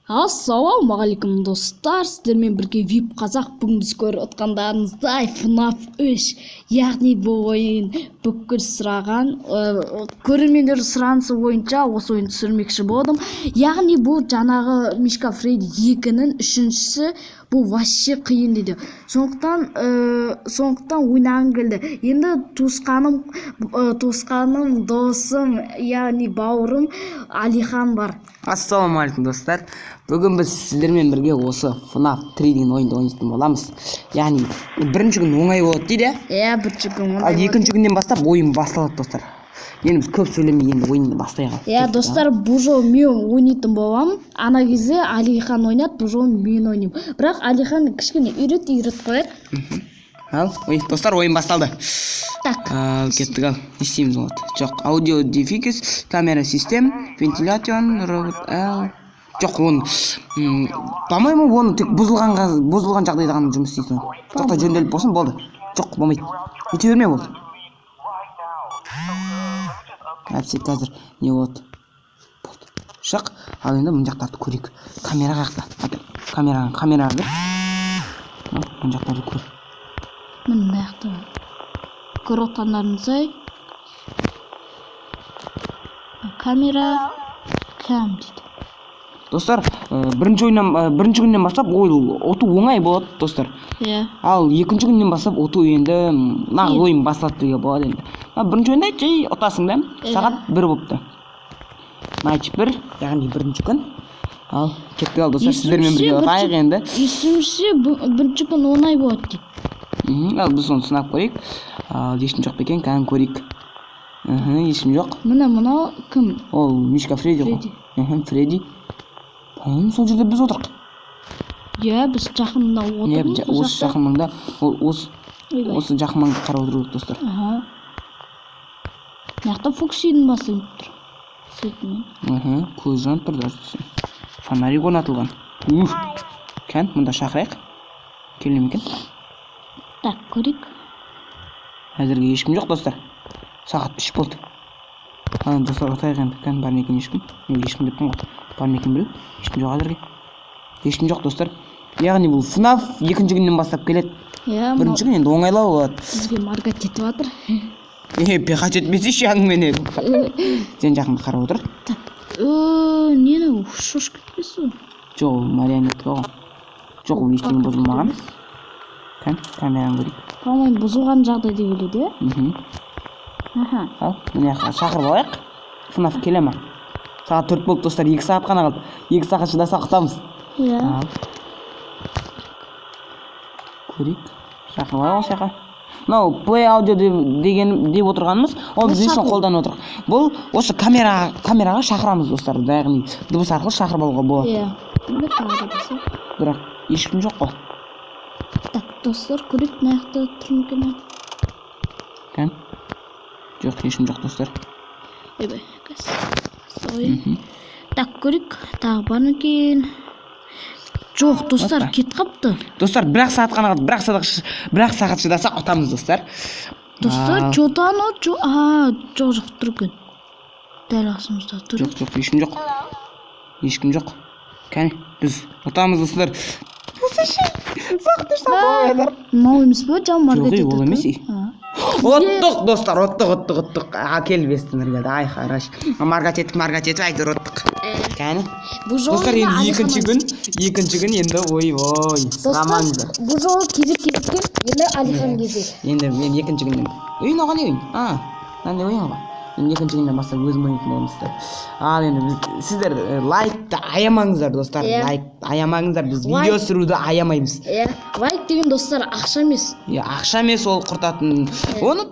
Ассалаумағалейкум, достар! Сіздермен бірге VIP Қазақ. Бүгін біз көріп отқандарыңыздай FNAF 3, яғни бұл ойын бүкіл сұраған көрермендер сұранысы бойынша осы ойынды түсірмекші болдым. Яғни бұл жаңағы Мишка Фредди 2-нің үшіншісі, бұл вообще қиын дейді. Сондықтан ойнағым келді. Енді туысқаным, досым, яғни бауырым Алихан бар. Ассалаумағалейкум, достар! Бүгін біз сіздермен бірге осы FNAF 3 деген ойынды ойнайтын боламыз. Яғни бірінші күн оңай болады дейді. Иә, бірінші күн ал оңай. Екінші күннен бастап ойын басталады, достар. Енді біз көп сөйлемей, енді ойынды бастайық. Иә, достар, бұл жолы мен ойнайтын боламын. Ана кезде Алихан ойнады, бұл жолы мен ойнаймын. Бірақ Алихан кішкене үйрет қояды. Ал, ой, достар, ойын басталды. Так. Ал, кеттік. Ал, не істейміз? Болады жоқ, audio devices, camera system, ventilation, robot. Ал, жоқ, оны по-моему, оны тек бұзылған жағдайда ғана жұмыс істейді. Ол жоқ та, жөнделіп болсын, болды. Жоқ, болмайды, өте берме, болды. Әйтпесе қазір не болады? Болды, шық. Ал, енді мына жақтарды көрейік. Камера қаяқта? Әкел камераны, камераға бер. Ал, мына жақтарды көр. Міне, мына жақта көріп отқандарыңыздай камера cam дейді. Достар, бірінші күннен бастап ой ұту оңай болады, достар. Иә. Ал екінші күннен бастап ұту енді нағыз ойын басталады деуге болады. Енді мына бірінші ойында жай ұтасың да. Иә. Сағат 1 болыпты, night 1, яғни бірінші күн. Ал, кеттік. Ал, достар, сіздермен бірге ұтайық енді. Естуімше, бірінші күн оңай болады дейді. Ал, біз соны сынап көрейік. Ал, ешкім жоқ па екен, кәдімгі көрейік. Ешкім жоқ. Міне, мынау кім? Ол Мишка Фредди ғой. Фредди. Фредди, по-моему, сол жерде біз отырық. Иә, біз жақында Не, отырмыз. Сол осы жақта. Жақын маңда ол осы. Ойбай. Осы жақын маңды қарап отыру керек, достар. Аха, мына жақта Фоксидің басы ілініп тұр светімен. Көз жанып тұр, даже фонарик орнатылған. Уф, кән, мында шақырайық, келе ме екен? Так, көрейік. Әзірге ешкім жоқ, достар. Сағат 3 болды. Ал, достар, ұтайық енді. Кән, бар ма екен ешкім? Не, ешкім деппін ғой, бар ма екен біреу? Ешкім жоқ, әзірге ешкім жоқ, достар. Яғни бұл FNAF екінші күннен бастап келеді. Иә, мынау Бірінші күн енді оңайлау болады. Бізге моргать етіп жатыр. Е, пихать етпесейші әңгімені. Сен жақында қарап отыр. Так, нені, шошып кетпесін. Жоқ, ол марионетка ғой. Жоқ, ол ештеңе бұзылмаған. Кән, камераны көрейік. По-моему, бұзылған жағдайда келеді, иә. Аха. Ал, мына жаққа шақырып алайық. FNAF келе ма? Сағат 4 болды, достар, 2 сағат қана қалды. 2 сағат шыдасақ, ұтамыз. Иә. Ал, көрейік, шақырып алайық осы жаққа. Мынау play audio деген деп отырғанымыз, ол біз не үшін Шақыру. Қолданып отырмық? Бұл осы камераға шақырамыз, достар, яғни дыбыс арқылы шақырып алуға болады. Иә, міне, тағы да болса. Бірақ ешкім жоқ қой. Так, достар, көрейік, мына жақта тұр ма екен? Кән, жоқ, ешкім жоқ, достар. Ойбай, қазір. Так, көрейік, тағы бар ма екен? Жоқ, достар. Опа. Кетіп қалыпты. Достар, бір ақ сағат қана қалды. Бір ақ сағат шыдасақ, ұтамыз, достар. Достар, Ал. че то анау а, жоқ, жоқ, тұр екен, дәл қасымызда тұр. Жоқ, жоқ, ешкім жоқ, ешкім жоқ. Кәне, біз ұтамыз, достар. Сағат 3 болмай. Мынау емес па жаңа моргать Жоқ, ей, ол ететін? емес, ей. А. Ұттық, достар, ұттық, ұттық, ұттық! Әкел, бестіңдер келді. Ай, хорош, моргать етіп, моргать етіп, әйтеуір ұттық. Кәне, Бұл жолы достар, енді Алихан екінші күн, екінші күн енді, ойбой, Достар, сұрамаңыздар. бұл жолы кезек кезекпен, енді Алихан кезек. Енді мен екінші күннен, ей, мынау қандай ойын? А, мынандай ойын ғой. Енді екінші күннен бастап өзім ойнайтын боламын, достар. Ал енді біз, сіздер лайкты аямаңыздар, достар. Иә. Лайк аямаңыздар, біз Лайк. видео түсіруді аямаймыз. Иә, лайк деген, достар, ақша емес. Иә, ақша емес ол құртатын, оны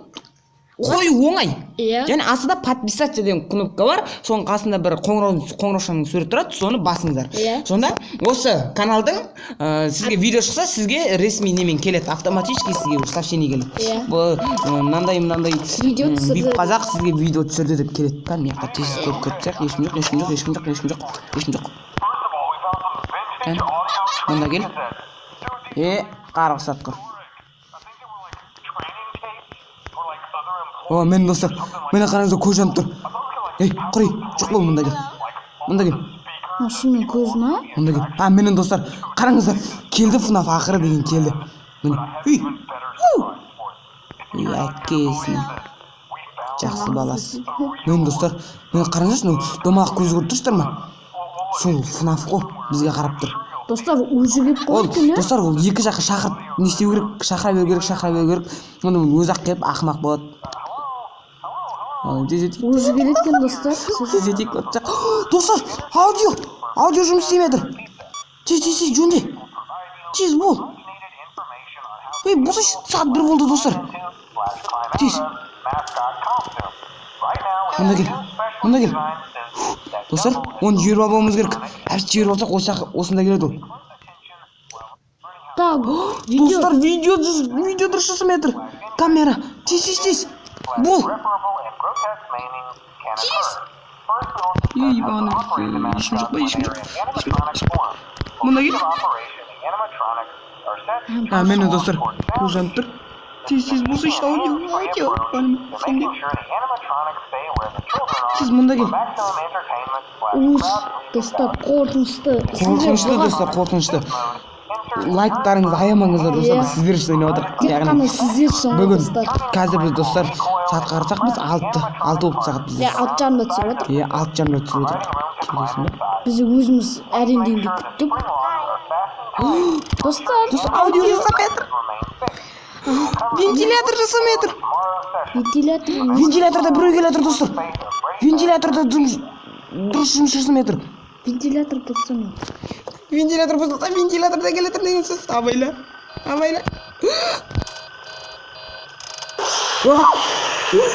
қою оңай. Иә. Және астында «Подписаться» деген кнопка бар, соның қасында бір қоңырау, қоңыраушаның суреті тұрады, соны басыңыздар. Иә. Сонда осы каналдың сізге видео шықса, сізге ресми немен келеді, автоматически сізге уже сообщение келеді. Иә. Бұл мынандай мынандай Видео түсірді. VIP Қазақ сізге видео түсірді деп келеді. Кәне, мына жақта тез көріп көріп тастайық. Ешкім жоқ, ешкім жоқ, ешкім жоқ, ешкім жоқ, ешкім жоқ. Кәне, мында кел. Е, қар ұқсатқыр. О, міне, достар, міне, қараңыздар, көз жанып тұр. Ей, құри, жоқ бол, мында кел, мында кел. Шынымен көз ма? Мұнда кел. А, міне, достар, қараңыздар, келді ФНАФ ақыры деген келді. Міне. Үй. Үй, әкесіне. Жақсы баласы. Міне, достар, міне, қараңыздаршы, мынау домалақ көз көріп тұрсыздар ма? Сол ФНАФ қой, бізге қарап тұр. Достар, уже келіп Ол, қойды екен, иә? достар, ол екі жаққа шақырып не істеу керек, шақыра беру керек, шақыра беру керек. Оны өзі ақ келіп ақымақ болады. Ал, тез етейік. Уже келеді екен, достар. Тез етейік. Достар, аудио, аудио жұмыс істемей жатыр. Тез, тез, тез, жөнде. Тез бол. Ей, болсайшы, сағат 1 болды, достар. Тез. Мында кел, мында кел. Достар, оны жіберіп алмауымыз керек. Әбіш, жіберіп алсақ, осы осында келеді ол. Так, видео. Достар, видео, видео дұрыс жасамай жатыр. Камера, тез, тез, тез. Бол. Тез. Ей, бағана ешкім жоқ па? Ешкім жоқ. Ешкім жоқ. Мында кел. А, міне, достар, бұл жанып тұр. Тез, тез болсайшы, аудио, аудио. Сенде. Тез мында кел. Уз, достар, қорқынышты. Қорқынышты, достар, қорқынышты. Лайктарыңызды аямаңыздар, достар, Иә. біз сіздер үшін ойнап отырмық. Тек Яғни қана сіздер үшін ғой, бүгін достар. қазір біз, достар, сағат қарасақ, біз 6 болып сағат бізде. Иә, 6:30-да түсіріп отырмық. Иә, 6:30-да түсіріп отырмық. Келесің бе? Біз өзіміз әрең дегенде күттік. Достар, Достар, аудио жасамай жатыр. Вентилятор жасамай жатыр. Вентилятор. Вентиляторда біреу келе жатыр, достар. Вентиляторда дұрыс жұмыс жасамай жатыр. Вентилятор дұрыс. Вентилятор бұзылса, вентиляторда келе жатыр деген сөз. Абайла. Абайла. Тез.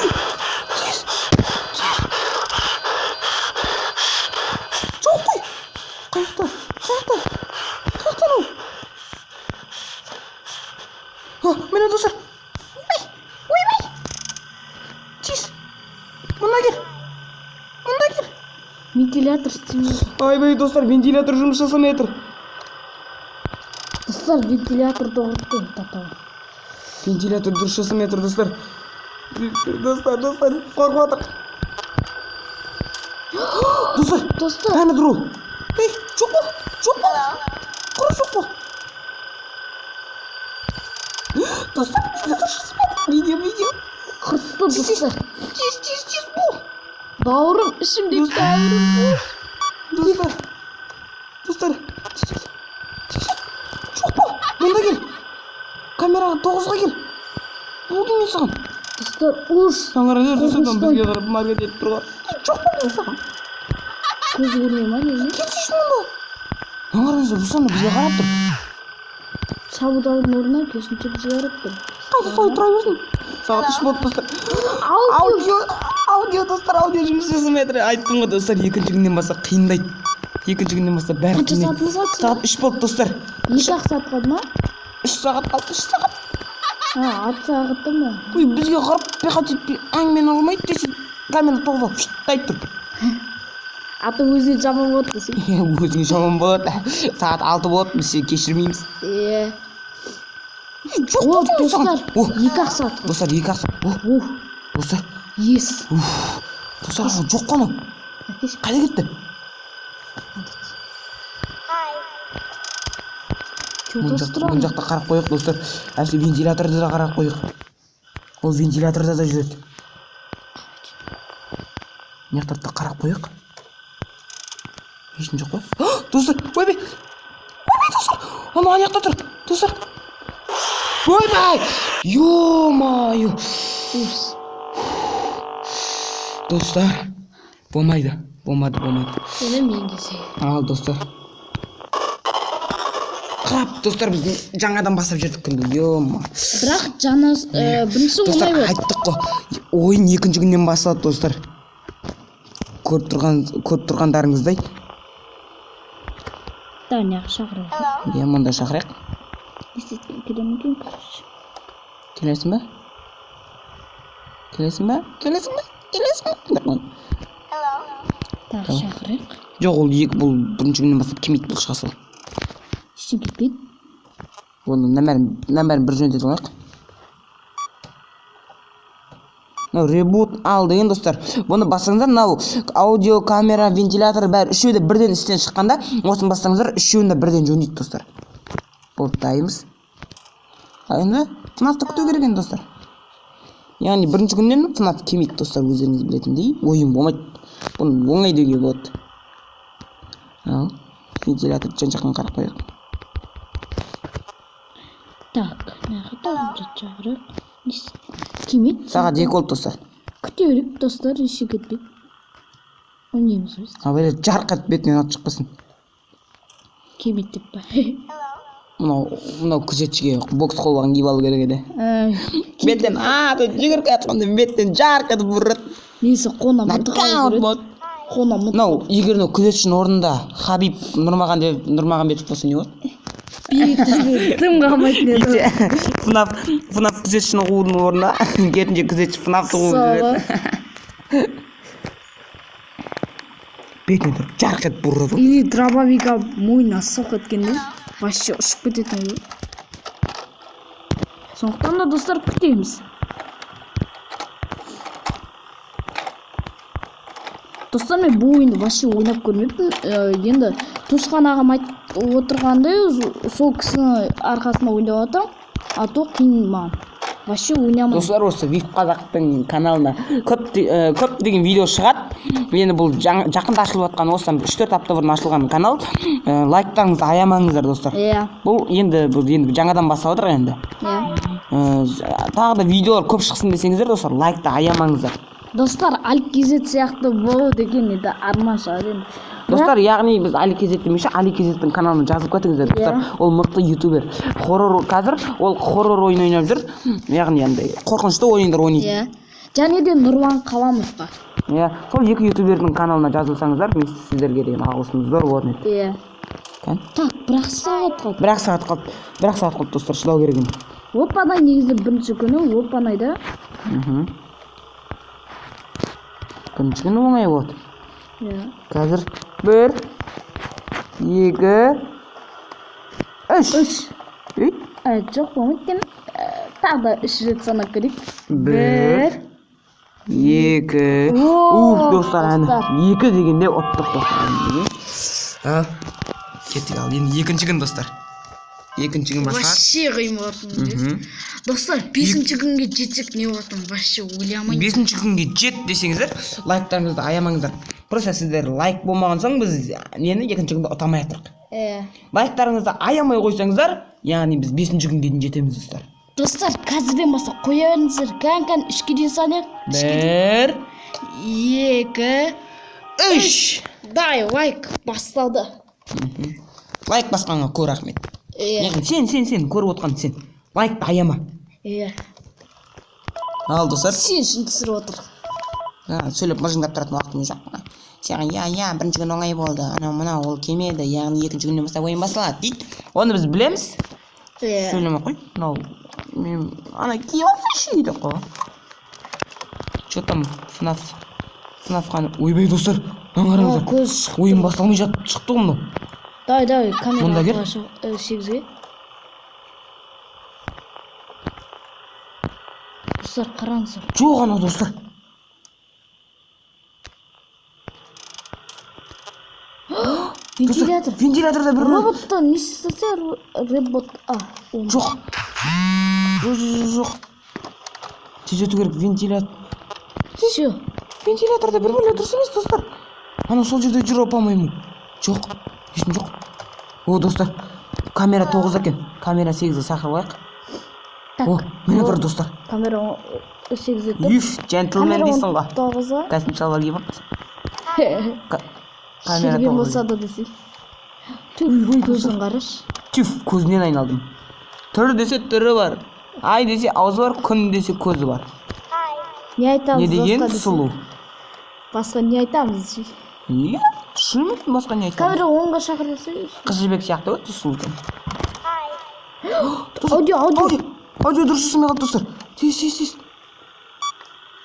Тез. Жоқ қой. Қаяқта? Қаяқта? Қаяқта анау? А, міне, достар. Ойбай. Ойбай. Тез. Мында кел. Мында кел. Вентилятор істемейді. Ойбай, достар, вентилятор жұмыс жасамай жатыр. Достар, вентилятор доғыртты татау. Вентилятор дұрыс жасамай жатыр, достар. Достар, достар, қорқып жатыр. Достар, Достар, әне тұр ол. Ей, жоқ бол, жоқ бол. Құр жоқ бол. Достар, видео дұрыс жасамай жатыр. Видео, видео. құртты, Тез, тез, достар. тез, тез, тез бол. Бауырым, ішімдегі бауырым. Достар, достар, тез, тез, тез. Жоқ бол, мұнда кел. Камераға 9-ға кел. Болды мен саған. Достар, уж. Қараңыздар, достар, Қорқынышты. бізге қарап маркет етіп тұр ғой. Жоқ бол мен саған. Көзі көрмей ма, не? Келсейші мұнда. Қараңыздар, достар, бізге қарап тұр. Шабуылдаудың орнына керісінше бізге қарап тұр. Қазір солай тұра берсін. Сағат 3 болды, достар. Аудио. Аудио, аудио, достар, аудио жұмыс жасамай жатыр. Айттым ғой, достар, екінші күннен бастап қиындайды. Екінші күннен бастап бәрі Қанша қиындайды. сағатымыз қалды? Сағат 3 болды, достар. 2-ақ сағат қалды ма? 3 сағат қалды, 3 сағат. А, 6 сағатта ма? Ой, бізге қарап пихать етпей, әңгімені алмайды десе, камера тоғызға фшт айтып тұр. Аты өзіне жаман болады десең. Өзіңе жаман болады. Сағат 6 болады, біз сені кешірмейміз. Е. Жоқ, О, болды мен саған. достар, О, 2-ақ сағат қалды. достар, 2-ақ сағат. О, Ух, достар, ес. уф. Достар, ол жоқ қой анау. Әкеш, Қайда кетті? Чё, Мына достар? жақта, мына жақта қарап қояйық, достар. Әсілі вентиляторды да қарап қояйық. Ол вентиляторда да жүреді. Мына жақтарды да қарап қояйық. Ешкім жоқ қой. Достар, ойбай. Ойбай, достар. Анау ана жақта тұр. Достар. Ойбай! Ё-моё. Упс. Достар, болмайды. Болмады, болмады. Енді мен келсей. Ал, достар. Қап, достар, біз жаңадан бастап жібердік күнді. Ё-ма. Бірақ жаңа бірінші Достар, оңай болды. айттық қой. Ойын екінші күннен басталады, достар. Көріп тұрған, көріп тұрғандарыңыздай. Да, неғып шақырайық. Иә, мұнда шақырайық. Не істейді, келе ме екен, короче. Келесің бе? Келесің бе? Келесің бе? Келесің бе? Тағы шақырайық. Жоқ, ол екі, бұл бірінші күннен бастап келмейді, бұл шыға сал. Ештеңе кетпейді. Оны нөмірін бір жөндетіп алайық. Мынау reboot all деген, достар. Бұны бассаңыздар, мынау аудио, камера, вентилятор бәрі үшеуі де бірден істен шыққанда, осыны бассаңыздар, үшеуін де бірден жөндейді, достар. Болды, дайынбыз. Ал енді FNAF-ты күту керек енді, достар. Яғни бірінші күннен FNAF келмейді, достар, өздеріңіз білетіндей. Ойын болмайды. Бұны оңай деуге болады. Ал, вентилятор жан жақтан қарап қояйық. Так, мына тағы бір шақырайық. Келмейді. Сағат 2 болды, достар. Күте берейік, достар, еші кетпейді. Ойнаймыз біз. Ал бәле жарқ етіп бетінен атып шықпасын. Келмейді деп па? Мынау күзетшіге бокс қолғабын киіп алу керек еді. Беттен атып жүгіріп келе жатқанда беттен жарқ етіп ұрады. Несі қолына мылтық алу керек. Болады. Қолына мылтық. Мынау егер мынау күзетшінің орнында Хабиб Нұрмағамбетов болса не болады? Тым қалмайтын еді. FNAF күзетшіні қуудың орнына керісінше күзетші FNAF-ты қуып жібереді. Бетіне тұрып жарқ етіп ұрады. Или дробовик алып мойнына соқ еткенде вообще ұшып кететін еді. Сондықтан да, достар, күтеміз. Достар, мен бұл ойынды вообще ойнап көрмеппін. Енді туысқан ағам айтып отырғандай, сол кісінің арқасында ойнап отырмын. А то қиын маған. Вообще ойнамаймын. Достар, осы VIP Қазақтың каналына көптеген видео шығады. Енді бұл жақында ашылып жатқан, осыдан 3-4 апта бұрын ашылған канал. Лайктарыңызды аямаңыздар, достар. Иә. Бұл енді жаңадан бастап отыр енді. Иә. Тағы да видеолар көп шықсын десеңіздер, достар, лайкты аямаңыздар. Достар, Али.kz сияқты болу деген енді арман шығар енді. Достар, яғни біз Али.kz демекші, Али.kz-тің каналына жазылып кетіңіздер, достар. Иә. Ол мықты ютубер. Хоррор қазір, ол хоррор ойын ойнап жүр. Яғни андай қорқынышты ойындар ойнайды. Иә. Және де Нұрлан Қаламовқа. Иә, сол екі ютубердің каналына жазылсаңыздар, мен сіздерге деген алғысым зор болатын еді. Иә. Кән? Так, бір ақ сағат қалды. Бір ақ сағат қалды. Бір ақ сағат қалды, достар, шыдау керек енді. Оп-оңай негізі бірінші күні, оп-оңай да. Бірінші күні оңай болады. Иә. Қазір 1, 2, 3. 3. Үй? Жоқ, болмайды екен. Тағы да 3 рет санап көрейік. 1, 2. О, Ух, достар, әні. достар. 2 дегенде ұттық, достар. Кеттік ал, енді екінші күн, достар. Екінші күн басталады. Вообще қиын болатын. Достар, 5-ші күнге жетсек не болатын, вообще ойламаймын. 5-ші күнге жет десеңіздер, лайктарыңызды аямаңыздар. Просто сіздер лайк болмаған соң біз нені екінші күнде ұта алмай жатырмық. Лайктарыңызды аямай қойсаңыздар, яғни біз 5-ші күнге дейін жетеміз, достар. Достар, қазірден бастап қоя беріңіздер. Кән-кән 3-ке дейін санайық. 1, 2, 3. Дай лайк басталды. Лайк басқанға көп рахмет. Иә. Яғни сен көріп отқан сен. Лайкты аяма. Иә. Ал, достар. Сен үшін түсіріп отыр. Сөйлеп мыжыңдап тұратын уақытым жоқ. Саған, иә, иә, бірінші күн оңай болды. Анау мынау ол келмеді. Яғни екінші күннен бастап ойын басталады дейді. Оны біз білеміз. Иә. Сөйлемей қой. Мынау мен ана киіп алсайшы дейді қой. Че там FNAF? FNAF қаны. Ойбай, достар, мынаны қараңыздар. Көз шықты. Ойын басталмай жатып шықты ғой мынау. Дай, дай, камера Мұнда кел. алтыға 8-ге. Достар, қараңыздар. Жоқ, анау, достар. Вентилятор. Вентиляторда бір Роботты не істесе, робот. А, ол. Жоқ. Жоқ, жоқ, жоқ. Тездету керек, вентилятор. Всё. Вентиляторда бір бөлме дұрыс емес, достар. Анау сол жерде жүр, по-моему. Жоқ, ешкім жоқ. О, достар, камера 9 екен. Камера 8-ге шақырып алайық. Так. О, міне тұр, достар. Камера 8-де тұр. Юф, джентльмен Камера дейсің ғой. 9-а. Костюм шалбар киіп алыпсың. Камера Шіріген 9. болса да десей. Түр, көзін қарашы. Түф, көзінен айналдым. Түр десе түрі бар. Ай десе аузы бар, күн десе көзі бар. Не айтамыз Не деген басқа десе? сұлу. Басқа не айтамыз? Не? Шынымен басқа не айтамыз? Камера 10-ға шақырылса. Қыз жібек сияқты өте сұлу екен. Аудио, аудио. Аудио дұрыс жасамай қалды, достар. Тез, тез, тез.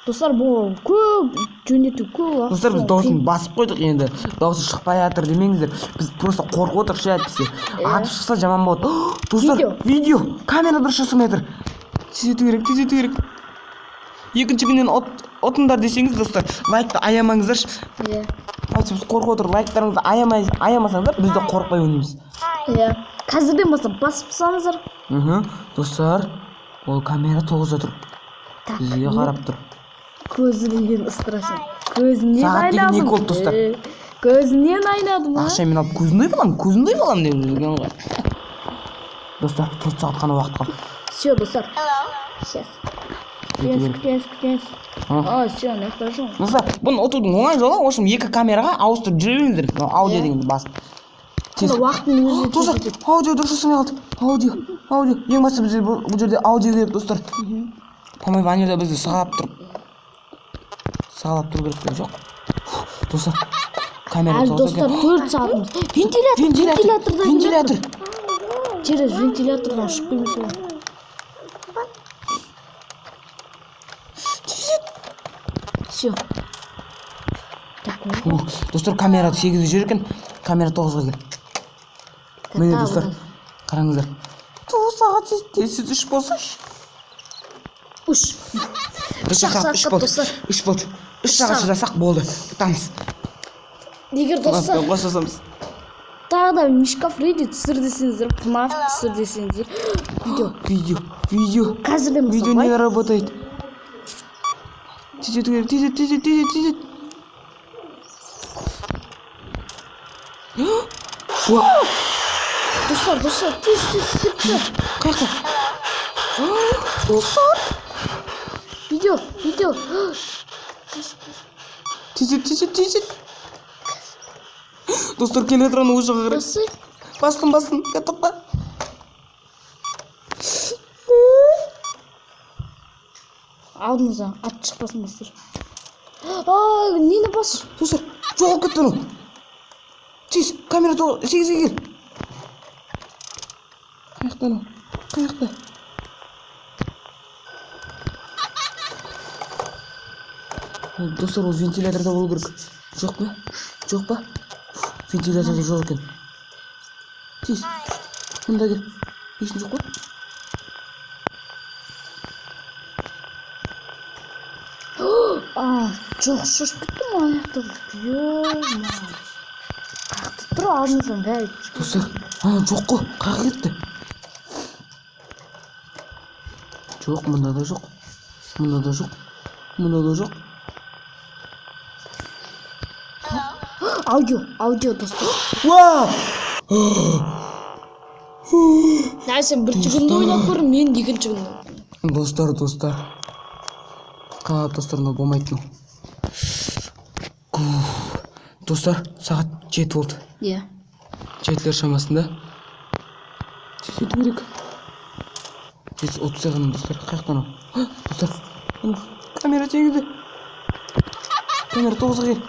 Достар, бұл көп жөндету көп уақыт. Достар, біз дауысын басып қойдық енді. Дауысы шықпай жатыр демеңіздер. Біз просто қорқып отырық ше әйтпесе. Атып шықса жаман болады. Достар, Видео. видео. Камера дұрыс жасамай жатыр. Тездету керек, тездету керек. Екінші күннен ұтыңдар десеңіз, достар, лайкты аямаңыздаршы. Иә. Біз қорқып отыр, лайктарыңызды аямасаңыздар, біз де қорықпай ойнаймыз. Иә. Қазірден бастап басып тастаңыздар. Достар, ол камера 9-да тұр. Бізге қарап тұр. Көзі деген страшно. Көзінен Сағат деген айнадым. 2 болды, достар. Көзінен айнадым, а? Ақшамен алып көзіңді балам, көзіңді балам деп жүрген ғой. Достар, 4 сағат қана уақыт қалды. Все, достар. Сейчас. Күтеміз, күтеміз, күтеміз. А, все, ана жақта жоқ. Достар, бұны ұтудың оңай жолы, в общем, екі камераға ауыстырып жүре беріңіздер. Мынау аудио дегенді басып. Тез. Уақыттың өзі Достар, аудио дұрыс жасамай қалды. Аудио, аудио. Ең басты бізге бұл жерде аудио керек, достар. По-моему, ана жерде бізді сығалап тұрып. Сығалап тұру керек пе? Жоқ. Достар, камера Әлі, достар, 4 сағатымыз. Вентилятор, вентилятордан. Вентилятор. Через вентилятордан ұшып келмесе ғой. Все. Так, Достар, камера 8-де жүр екен, камера 9-ға кел. Міне, достар, қараңыздар. Сағат 3 болсашы. 3. Достар, сағат 3 болды. 3 болды. 3 сағат шыдасақ болды. Ұтамыз. Егер достар қосасамыз. Тағы да Мишка Фредди түсір десеңіздер, FNAF түсір десеңіздер, видео. Видео, видео. Қазірден Видео бастап не работает. Тездету керек, тездет, тездет, тездет, тездет. Достар, достар, тез, тез, тез. Қаяқта? Достар. Видео, видео. Тездет, тездет, тездет. Достар, келе тұр, ана жаққа қарай. Бастым, бастым, тоқта. Алдымыздан ат шықпасын, достар. Нені бас? Достар, жоғалып кетті анау. Тез, камера 8-ге кел. Қаяқта анау? Қаяқта? Достар, ол вентиляторда болу керек. Жоқ па? Жоқ па? Вентиляторда жоқ екен. Тез. Мында кел. Ешкім жоқ па? Жоқ, шошып кеттім ана жақта. Ё-моё. Қаяқта тұр алдымыздан бәрі. Достар, ана жоқ қой. Қаяққа кетті? Жоқ, мында да жоқ. Мында да жоқ. Мында да жоқ. Аудио, аудио, достар. Уа! Сен бірінші күнді ойнап көр, мен екінші күнді. Достар, достар. Қап, достар, мынау болмайды мынау. Достар, сағат 7 болды. Иә. 7-лер шамасында. Жету керек. 7:30 ғана, достар. Қаяқта анау? Достар, камера 8-де. Камера 9-ға кел.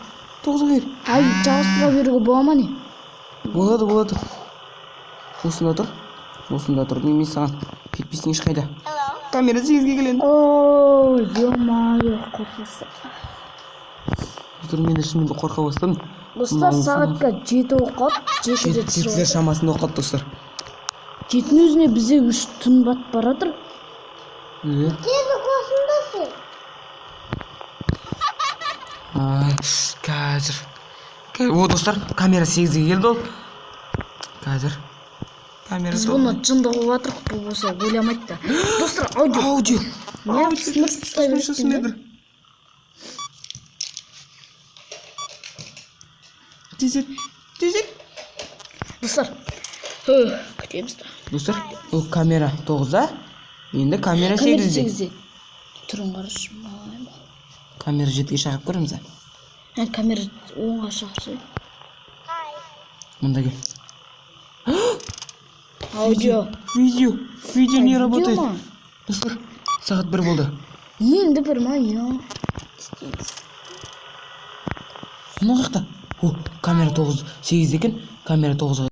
9-ға кел. Ай, жалғастыра беруге бола ма не? Болады, болады. Осында тұр. Осында тұр. Мен саған кетпейсің ешқайда. Камера 8-ге келген. О, ё-моё, қорқасы. Достар, мен де шынымен де қорқа бастадым. Достар, сағатқа 7 болып қалды. 7-де түсіріп 7-лер шамасында болып қалды, достар. 7-нің өзіне бізде 3 түн батып бара жатыр. Иә. Қазір. О, достар, камера 8-ге келді ол. Қазір. Камера Біз бұны жынды қылып жатырмық, бұл болса ойламайды да. Достар, аудио. Аудио. Неғып сынып ұстай береді? Тездет, тездет. Достар, күтеміз да. Достар, ол камера 9-да, енді камера 8-де. 8-де. Түрін қарашы. Камера 7-ге шақырып көреміз. Камера 10-ға шақырса. Мында кел. Аудио. Видео, видео не работает. Достар, сағат 1 болды. Енді 1 ма, я. Мына жақта. О, камера 9, 8 екен, камера 9-ға